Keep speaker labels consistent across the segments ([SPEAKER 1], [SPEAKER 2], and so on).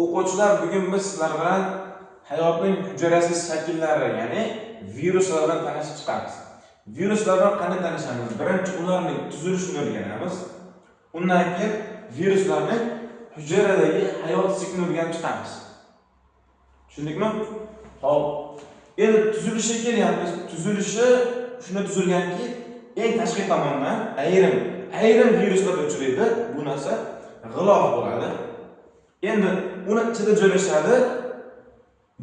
[SPEAKER 1] O'quvchilar, bugun biz sizlar bilan hayotning hujayrasiz shakllari, ya'ni viruslar bilan tanishib chiqamiz. Viruslar bilan qanday tanishamiz? Birinchi ularning tuzilishini o'rganamiz. Undan keyin viruslarning hujayradagi hayot siklini o'rganib chiqamiz. Tushundikmi? Xo'p. Endi tuzilishiga kelyapmiz. Tuzilishi shunda tuzilganki, eng tashqi tomondan ayrim viruslarda uchraydi. Bu narsa g'ilof bo'ladi. Endi uni ichida joylashadi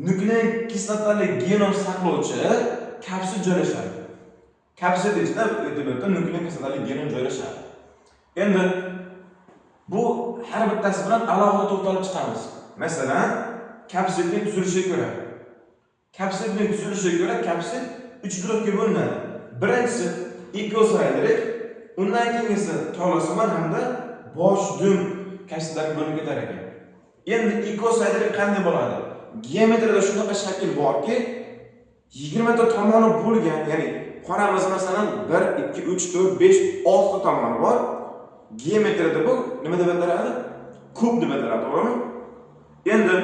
[SPEAKER 1] nuklein kislotali genom saqlovchi kapsid joylashadi. Kapsid ichida bu nuklein kislotali genom joylashadi. Endi bu har bittasi bilan alohida to'xtalib chiqamiz. Masalan, kapsidning tuzilishiga ko'ra. Kapsidning tuzilishiga ko'ra kapsid 3 guruhga bo'linadi. Birinchisi ikosaedrik, undan keyingisi tolasimon hamda bosh dum kapsidlarga bo'linib ketar ekan. Endi ikosaedrik qanday bo'ladi? Geometriyada shunaqa shakl borki, 20 ta tomoni bo'lgan, ya'ni xonamiz masalan 1, 2, 3, 4, 5, 6 ta tomoni bor. Geometriyada bu nima deb ataladi? Kub deb ataladi, to'g'rimi? Endi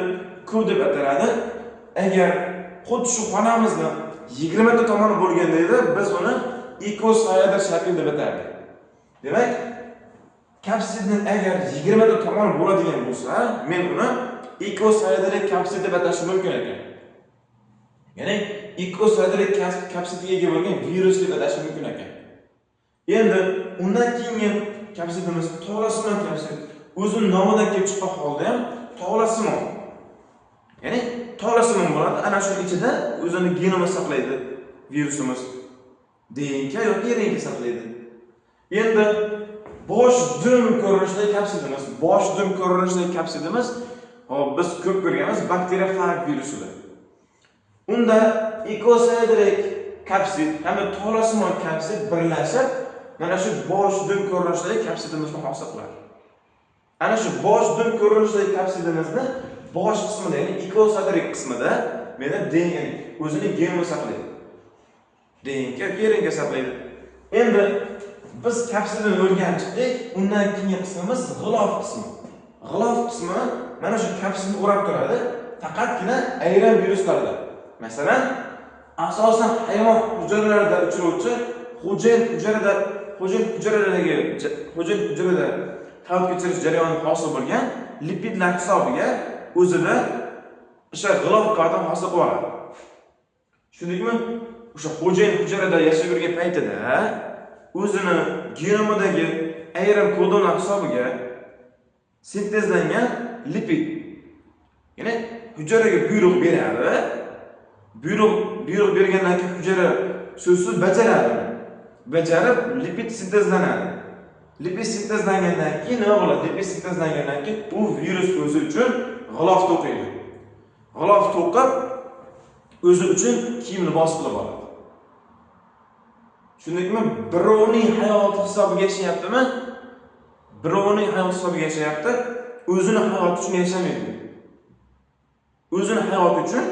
[SPEAKER 1] kub deb ataladi. Agar xuddi shu xonamizni 20 ta tomoni bo'lganda edi, biz uni ikosaedr shakl deb atardik. Demak, kapsidning agar 20 ta tomoni bo'ladigan bo'lsa, men uni ikosaedrik kapsid deb atashim mumkin ekan. Ya'ni ikosaedrik kapsidga ega bo'lgan virus deb atashim mumkin ekan. Endi undan keyingi kapsidimiz tog'lasimon kapsid. O'zining nomidan kelib chiqqan holda ham tog'lasimon. Ya'ni tog'lasimon bo'ladi. Ana shu ichida o'zini genomini saqlaydi virusimiz. DNK yoki RNK saqlaydi. Endi bosh dum ko'rinishidagi kapsidimiz, bosh dum ko'rinishidagi kapsidimiz, hop, biz ko'p ko'rganmiz bakteriofag virusida. Unda ikosaedrik kapsid hamda tog'lasimon kapsid birlashib, mana shu bosh dum ko'rinishidagi kapsidimizni hosil qiladi. Ana shu bosh dum ko'rinishidagi kapsidimizni bosh qismida, ya'ni ikosaedrik qismida meni DNK o'zining genomini saqlaydi. DNK yoki RNK saqlaydi. Endi biz kapsidni o'rganib chiqdik, undan keyingi qismimiz g'ilof qismi. G'ilof qismi mana shu kapsidni o'rab turadi, faqatgina ayrim viruslarda. Masalan, asosan hayvon hujayralarida uchrovchi xo'jayin hujayrada hayot kechirish jarayoni hosil bo'lgan lipidlar hisobiga o'zida o'sha g'ilof qavatini hosil qilib oladi. Tushundikmi? O'sha xo'jayin hujayrada yashab yurgan paytida o'zini genomidagi ayrim kodonlar hisobiga sintezlangan lipid, ya'ni hujayraga buyruq beradi. Buyruq bergandan keyin hujayra so'zsiz bajaradi. Bajarib lipid sintezlanadi. Lipid sintezlangandan keyin nima bo'ladi? Lipid sintezlangandan keyin u virus o'zi uchun g'ilof to'qiydi. G'ilof to'qib o'zi uchun kiyim libos qilib oladi. Tushundikmi? Birovning hayoti hisobiga yashayaptimi? Birovning hayoti hisobiga yashayapti, o'zini hayoti uchun yashamaydi. O'zini hayoti uchun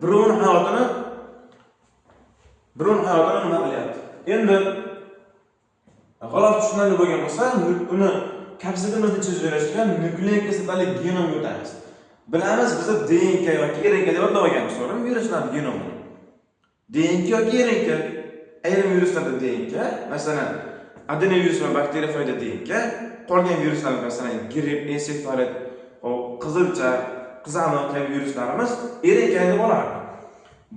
[SPEAKER 1] birovning hayotini nima qilyapti? Endi g'ilof tushunarli bo'lgan bo'lsa, uni kapsidimizni ichida joylashgan nuklein kislotali genomga o'tamiz. Bilamiz, biz DNK yoki RNK deb atlaganmiz, to'g'rimi? Viruslarning genomini. DNK yoki RNK. Ayrim viruslarda DNK, masalan, adenovirus va bakteriofagda DNK, qolgan viruslar, masalan, gripp, ensefalit, qizilcha, qizamiq kabi viruslarimiz RNK deb olardi.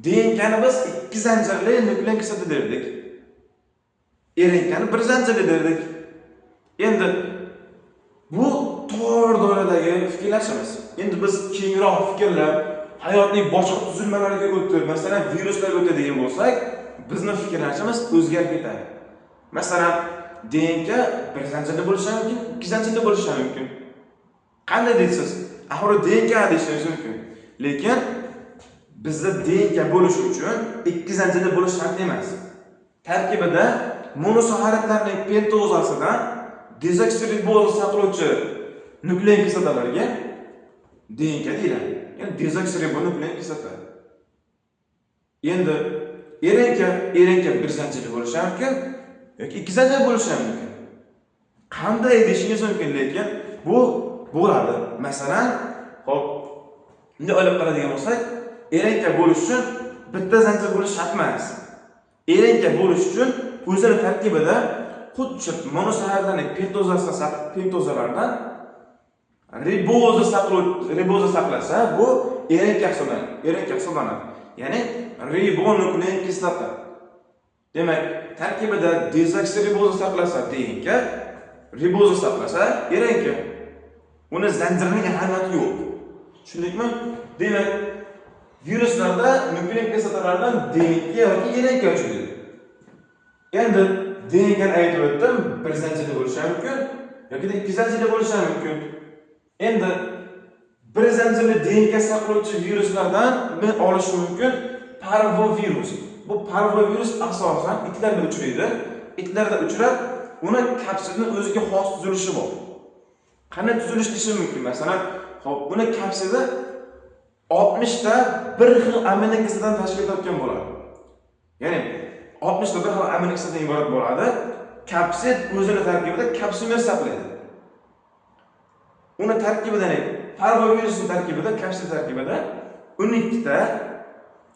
[SPEAKER 1] DNKni biz 2 zanjirli nuklein kislota derdik. RNKni 1 zanjirli derdik. Endi bu tor doiradagi fikrlashimiz. Endi biz kengroq fikrlab, hayotning boshqa tuzilmalariga o'tib, masalan, viruslarga o'tadigan bo'lsak, bizni fikrlashimiz o'zgarib ketadi. Masalan, DNK 1 zanjirli bo'lishi mumkin, 2 zanjirli bo'lishi mumkin. Qanday deysiz? Axir DNK deyishingiz mumkin. Lekin bizda DNK bo'lishi uchun 2 zanjirli bo'lishi shart emas. Tarkibida monosaxaridlarning pentozasidan dezoksiriboza saqlovchi nuklein kislotalarga DNK deyiladi. Ya'ni dezoksiribonuklein kislota. Endi RNK 1 zanjirli bo'lishi mumkin yoki 2 zanjirli bo'lishi mumkin. Qanday deyishingiz mumkin, lekin bu bo'ladi. Masalan, Xo'p, bunday olib qaraydigan bo'lsak, RNK bo'lish uchun bitta zanjir bo'lishi shart emas. RNK bo'lish uchun o'zini tarkibida xuddi shu monosaxaridlarning pentozalardan riboza saqlasa, bu RNK hisoblanadi. RNK hisoblanadi. Ya'ni ribonuklein kislota. Demak, tarkibida dezoksiriboza saqlasa DNK, riboza saqlasa RNK. Uni zanjirining ahamiyati yo'q. Tushundikmi? Demak, viruslarda nuklein kislotalardan DNK yoki RNK uchraydi. Endi DNKni aytib o'tdim, bir zanjirli bo'lishi ham mumkin yoki ikki zanjirli bo'lishi ham mumkin. Endi bir zanjirli DNK saqlovchi viruslardan men olishim mumkin parvovirus. Bu parvovirus asosan itlarda uchraydi. Itlarda uchrab, uni kapsidning o'ziga xos tuzilishi bor. Qanday tuzilish deyish mumkin? Masalan, xo'p, buni kapsidi 60 ta bir xil aminokislotadan tashkil topgan bo'ladi. Ya'ni 60 ta bir xil aminokislotadan iborat bo'ladi. Kapsid o'zini tarkibida kapsumer saqlaydi. Uni tarkibida, ya'ni parvovirusning tarkibida, kapsid tarkibida 12 ta,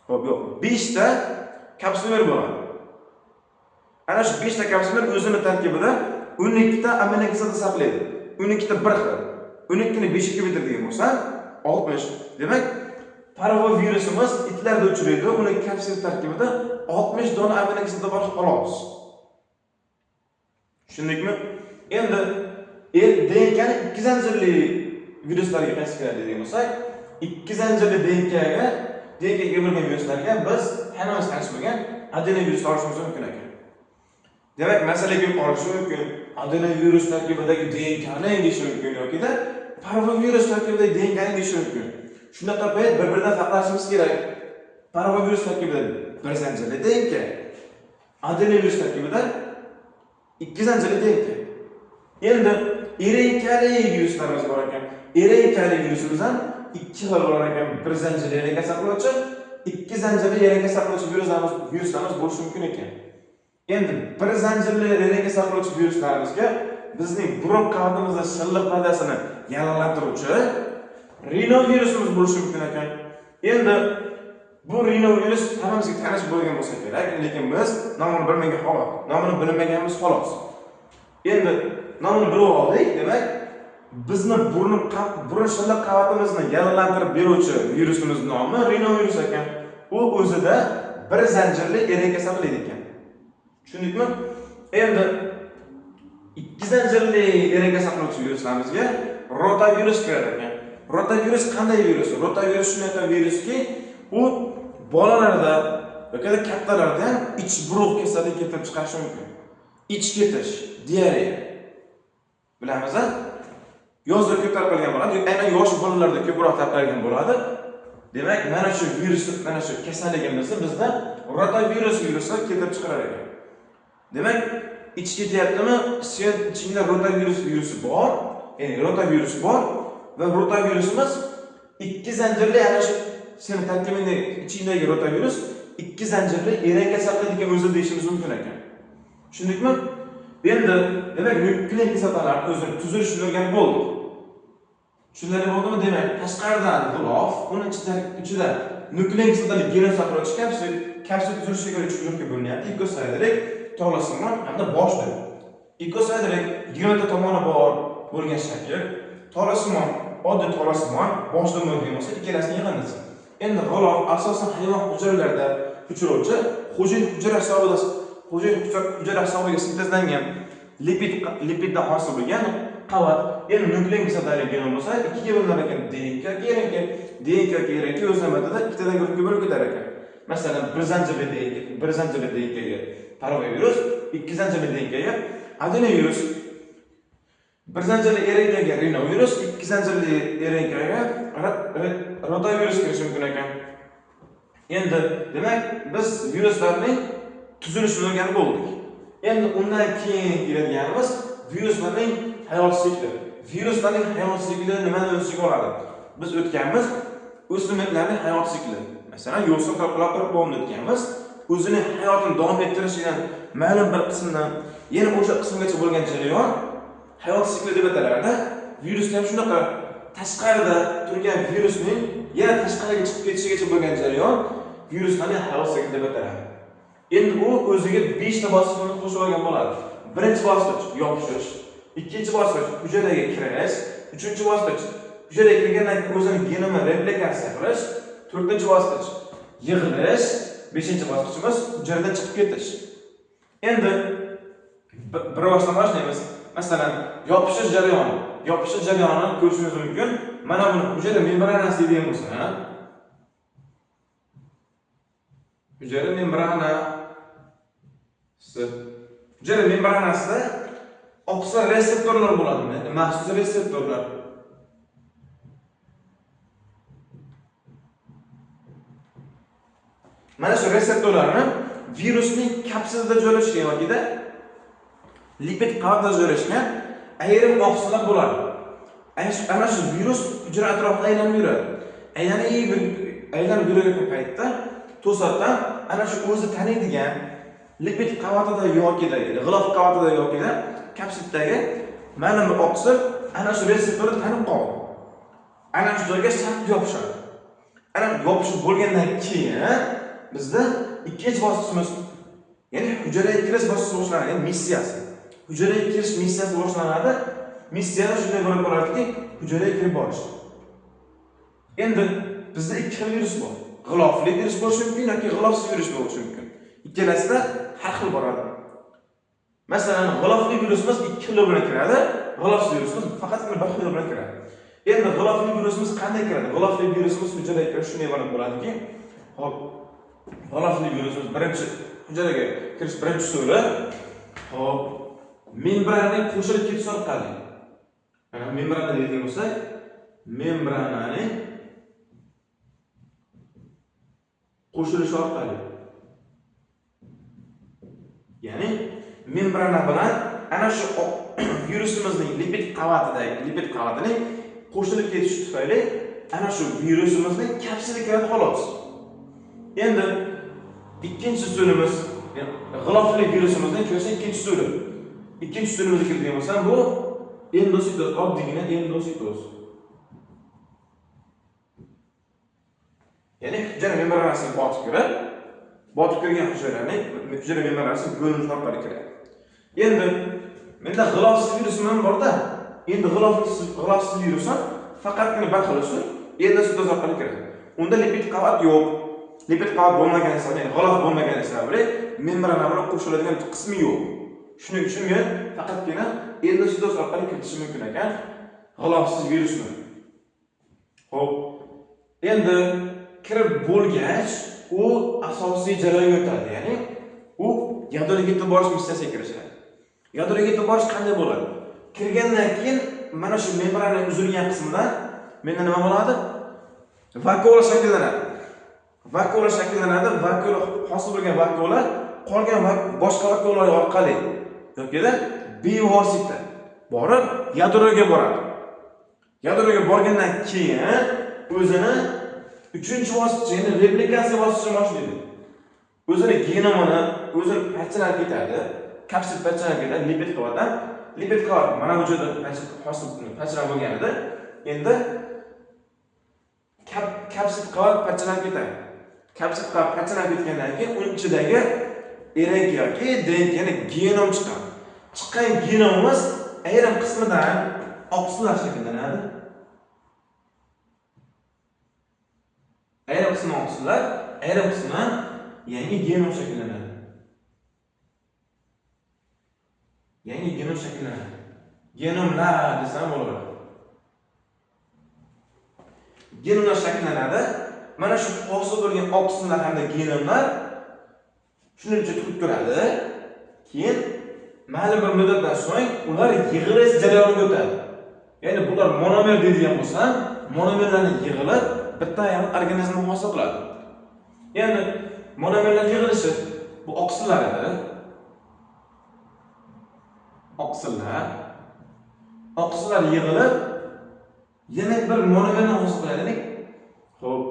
[SPEAKER 1] xo'p, yo'q, 5 ta kapsumer bo'ladi. Ana shu 5 ta kapsumer o'zini tarkibida 12 ta aminokislota saqlaydi. 12 ta bir xil. 12 ni 5 ga ko'paytiradigan bo'lsa, 60. Demak, parvovirusimiz itlarda uchraydi. Uni kapsid tarkibida 60 dona aminokislota bor xolos. Tushundikmi? Endi DNKni ikki zanjirli viruslarga qaysi kiradi degan bo'lsak, ikki zanjirli DNKga bo'lgan viruslarga biz hammamiz tanish bo'lgan adenovirus olishimiz mumkin ekan. Demak, masala kelib qolishi mumkin. Adenovirus tarkibidagi DNKni deyishi mumkin yoki-da parvovirus tarkibidagi DNKni deyishi mumkin. Shunaqa payt bir-biridan farqlashimiz kerak. Parvovirus tarkibida bir zanjirli DNK, adenovirus tarkibida ikki zanjirli DNK. Endi RNKli viruslarimiz bor ekan. RNKli virusimiz ham ikki xil bo'lar ekan. Bir zanjirli RNK saqlovchi, ikki zanjirli RNK saqlovchi viruslarimiz bo'lishi mumkin ekan. Endi bir zanjirli RNK saqlovchi viruslarimizga bizning burun qavatimizda shilliq pardasini yalanglantiruvchi rinovirusimiz bo'lishi mumkin ekan. Endi bu rinovirus hammamizga tanish bo'lgan bo'lsa kerak, lekin biz nomini bilmagan xolos, nomini bilmaganmiz xolos. Endi nomini bilib oldik, demak, bizni burun shilliq qavatimizni yalanglantirib beruvchi virusimiz nomi rinovirus ekan. U o'zida bir zanjirli RNK saqlaydi ekan. Tushundikmi? Endi ikki zanjirli RNK saqlovchi viruslarimizga rotavirus kirar ekan. Rotavirus qanday virus? Rotavirus shunday viruski, u bolalarda yoki kattalarda ham ich buruq kasalligi keltirib chiqarishi mumkin. Ich ketish, diareya. Bilamiz-a? Yozda ko'p tarqalgan bo'ladi, aynan yosh bolalarda ko'proq tarqalgan bo'ladi. Demak, mana shu virus, mana shu kasalligimizni bizda rotavirus virusi keltirib chiqarar ekan. Demak, ich ketyaptimi? Sen ichingda rotavirus virusi bor, ya'ni rotavirus bor va rotavirusimiz ikki zanjirli, ana shu seni tarkibingdagi ichingdagi rotavirus ikki zanjirli RNK saqlaydigan o'zi deyishimiz mumkin ekan. Tushundikmi? Endi demak, nuklein kislotalar o'zini tuzilishini o'rganib bo'ldik. Tushunarli bo'ldimi? Demak, tashqaridan g'ilof, uni ichida nuklein kislotali genom saqlovchi kapsul, kapsul tuzilishiga ko'ra uch guruhga bo'linyapti. Ikosaedrik, tog'lasimon hamda bosh deb. Ikosaedrik 20 ta tomoni bor bo'lgan shakl, tog'lasimon oddiy tog'lasimon, bosh deb bo'lgan bo'lsa, ikkalasining yig'indisi. Endi g'ilof asosan hayvon hujayralarida uchrovchi hujayra hisobiga sintezlangan lipiddan hosil bo'lgan qavat. Endi nuklein kislotali genom bo'lsa, ikkiga bo'linar ekan. DNK, RNK, DNK, RNK o'z navbatida ikkitadan guruhga bo'lib ketar ekan. Masalan, bir zanjirli DNK, bir zanjirli DNKga parvovirus, ikki zanjirli DNKga adenovirus, bir zanjirli RNKga rinovirus, ikki zanjirli RNKga rotavirus kirishi mumkin ekan. Endi demak, biz viruslarning tuzilishini o'rganib bo'ldik. Endi undan keyin keladiganimiz viruslarning hayot sikli. Viruslarning hayot sikli nimani o'z ichiga oladi? Biz o'tganmiz o'simliklarning hayot sikli. Masalan, yo'sin qilib o'tganmiz. O'zining hayotini davom ettirishidan ma'lum bir qismdan yana o'sha qismgacha bo'lgan jarayon hayot sikli deb atalardi. Viruslar ham shunaqa Tashqarida turgan virusning yana tashqariga chiqib ketishigacha bo'lgan jarayon viruslarning hayot sikli deb ataladi. Endi u o'ziga 5 ta bosqichni qo'shib olgan bo'ladi. Birinchi bosqich yopishish, ikkinchi bosqich hujayraga kirish, uchinchi bosqich hujayraga kirgandan keyin o'zini genomini replikatsiya qilish, to'rtinchi bosqich yig'ilish, beshinchi bosqichimiz hujayradan chiqib ketish. Endi bir boshdan boshlaymiz. Masalan, yopishish jarayoni. Yopishish jarayonini ko'rishingiz mumkin. Mana buni hujayra membranasi degan bo'lsa, hujayra membranasi. Hujayra membranasida oqsil reseptorlar bo'ladi, maxsus reseptorlar. Mana shu reseptorlarni virusning kapsulida joylashgan yoki lipid qavatida joylashgan ayrim oqsillar bo'ladi. Ana shu virus hujayra atrofida aylanib yuradi. Aylanib yurgan paytda to'satdan ana shu o'zi taniydigan lipid qavatida yoki g'ilof qavatida yoki kapsuldagi ma'lum bir oqsil ana shu reseptorni tanib qoladi. Ana shu joyga shart yopishadi. Ana yopishib bo'lgandan keyin bizda ikkinchi bosqichimiz, ya'ni hujayraga kirish bosqichi boshlanadi, ya'ni missiyasi. Hujayraga kirish missiyasi boshlanadi. Missiyada shunday bo'lib boradiki, hujayraga kirib borish. Endi bizda ikki xil virus bor. G'ilofli virus bo'lishi mumkin yoki g'ilofsiz virus bo'lishi mumkin. Ikkalasida har xil boradi. Masalan, g'ilofli virusimiz ikki xil yo'l bilan kiradi, g'ilofsiz virusimiz faqatgina bir xil yo'l bilan kiradi. Endi g'ilofli virusimiz qanday kiradi? G'ilofli virusimiz hujayraga kirish shunday bo'lib bo'ladiki, hop, g'ilofli virusimiz birinchi hujayraga kirish birinchi usuli, hop, membrananing qo'shilib ketishi orqali. Mana membrana deydigan bo'lsak, membrananing qo'shilishi orqali. Ya'ni membrana bilan ana shu virusimizning lipid qavatidagi lipid qavatining qo'shilib ketishi tufayli ana shu virusimizning kapsuli kiradi xolos. Endi ikkinchi usulimiz, g'ilofli virusimizning kirishi ikkinchi usuli. Ikkinchi usulimizga kiradigan bo'lsam, bu endositoz, oddiygina endositoz. Ya'ni hujayra membranasiga botib kirib, botib kirgan hujayraning hujayra membranasi bo'linishi orqali kiradi. Endi menda g'ilofsiz virusim ham bor-da. Endi g'ilofsiz virus ham faqatgina bir xil usul endositoz orqali kiradi. Unda lipid qavat yo'q. Lipid qavat bo'lmagani sababli, ya'ni g'ilof bo'lmagani sababli membrana bilan qo'shiladigan qismi yo'q. Shuning uchun men faqatgina endositoz orqali kiritishi mumkin ekan g'ilofsiz virusni. Xo'p, endi kirib bo'lgach, u asosiy jarayonga o'tadi, ya'ni u yadroga yetib borish missiyasiga kirishadi. Yadroga yetib borish qanday bo'ladi? Kirgandan keyin mana shu membrana uzilgan qismidan menda nima bo'ladi? Vakuola shakllanadi. Vakuola shakllanadi, vakuola hosil bo'lgan vakuola qolgan boshqa vakuolalar orqali yoki bevosita borib yadroga boradi. Yadroga borgandan keyin o'zini uchinchi bosqichi, ya'ni replikatsiya bosqichini boshlaydi. O'zini genomini o'zini parchalanib ketadi, kapsul parchalanib ketadi, lipid qavatdan. Lipid qavat mana bu joyda hosil parchalanib bo'lganida, endi kapsul qavat parchalanib ketadi. Kapsul qavat parchalanib ketgandan keyin uning ichidagi RNK yoki DNK, ya'ni genom chiqadi. Chiqqan genomimiz ayrim qismidan oqsillar shakllanadi. Ayrim qismi oqsillar, ayrim qismidan yangi genom shakllanadi. Yangi genom shakllanadi. Genomlar desam bo'ladi. Genomlar shakllanadi. Mana shu hosil bo'lgan oqsillar hamda genomlar shuningcha turib turadi. Keyin ma'lum bir muddatdan so'ng ular yig'ilish jarayoniga o'tadi. Ya'ni bular monomer deydigan bo'lsa, monomerlarni yig'ilib bitta yangi organizmni hosil qiladi. Ya'ni monomerlar yig'ilishi bu oqsillar edi. Oqsillar, oqsillar yig'ilib yana bir monomerni hosil qiladi. Ya'ni xo'p,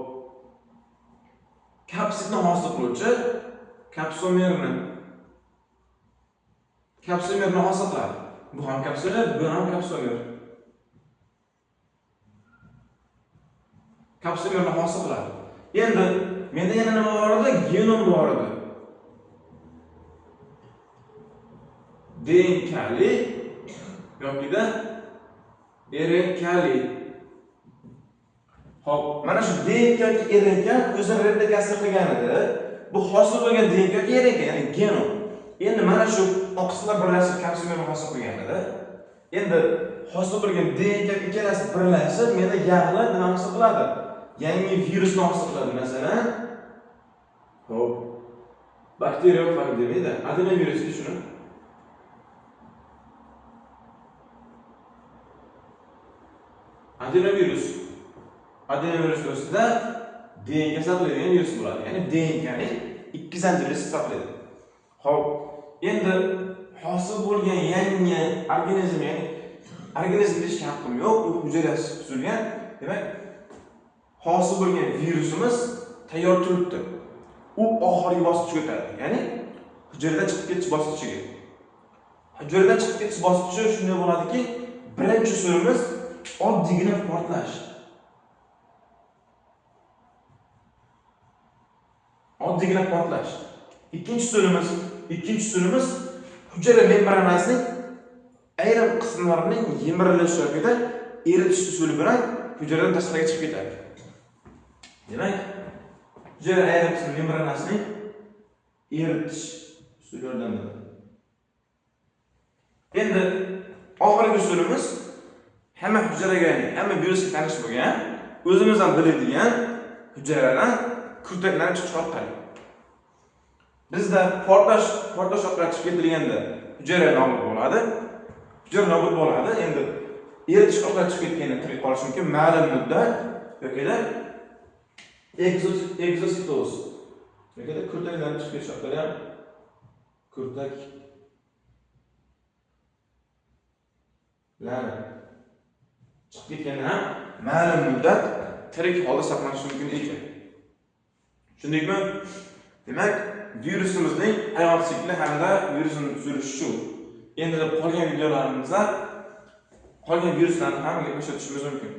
[SPEAKER 1] kapsidni hosil qiluvchi kapsomerni hosil qiladi. Bu ham kapsomer, bu ham kapsomer. Kapsumerni hosil qiladi. Endi menda yana nima bor edi? Genom bor edi. DNKli yokida RNKli. Xo'p, mana shu DNK yoki RNK o'zini replikasiya qilgan edi. Bu hosil bo'lgan DNK yoki RNK, ya'ni genom. Endi mana shu oqsillar birlashib kapsumerni hosil qilgan edi. Endi hosil bo'lgan DNK ikkalasi birlashib menda yag'lar nima hosil qiladi? Yangi virusni hosil qiladi, masalan. Xo'p, bakteriofag demaydi, adenovirus shuni. Adenovirus. Adenovirus o'zida DNK saqlaydigan virus bo'ladi. Ya'ni DNKning ikki zanjirisi saqlaydi. Xo'p, endi hosil bo'lgan yangi organizm, ya'ni organizm deyishga haqqim yo'q, u hujayrasi tuzilgan. Demak, hosil bo'lgan virusimiz tayyor turibdi. U oxirgi bosqichga o'tadi. Ya'ni hujayradan chiqib ketish bosqichiga. Hujayradan chiqib ketish bosqichi shunday bo'ladiki, birinchi usulimiz oddiygina portlash. Oddiygina portlash. Ikkinchi usulimiz hujayra membranasining ayrim qismlarining yemirilishi yoki eritish usuli bilan hujayradan tashqariga chiqib ketadi. Demak, hujayra ayrim qismi membranasining eritish usuli yordamida. Endi oxirgi usulimiz hamma hujayraga, ya'ni hamma virusga tanish bo'lgan, o'zimiz ham biladigan hujayradan kurtaklanib chiqish orqali. Bizda portlash orqali chiqib ketilganda hujayra nobud bo'ladi. Hujayra nobud bo'ladi. Endi eritish orqali chiqib ketganda tirik qolishi mumkin ma'lum muddat yoki ekzositoz yoki kurtaklanib chiqib ketish orqali ham kurtaklanib chiqib ketganda ham ma'lum muddat tirik holda saqlanishi mumkin ekan. Tushundikmi? Demak, virusimizning hayot sikli hamda virusning tuzilishi shu. Endi qolgan videolarimizda qolgan viruslarni ham gaplashib o'tishimiz mumkin.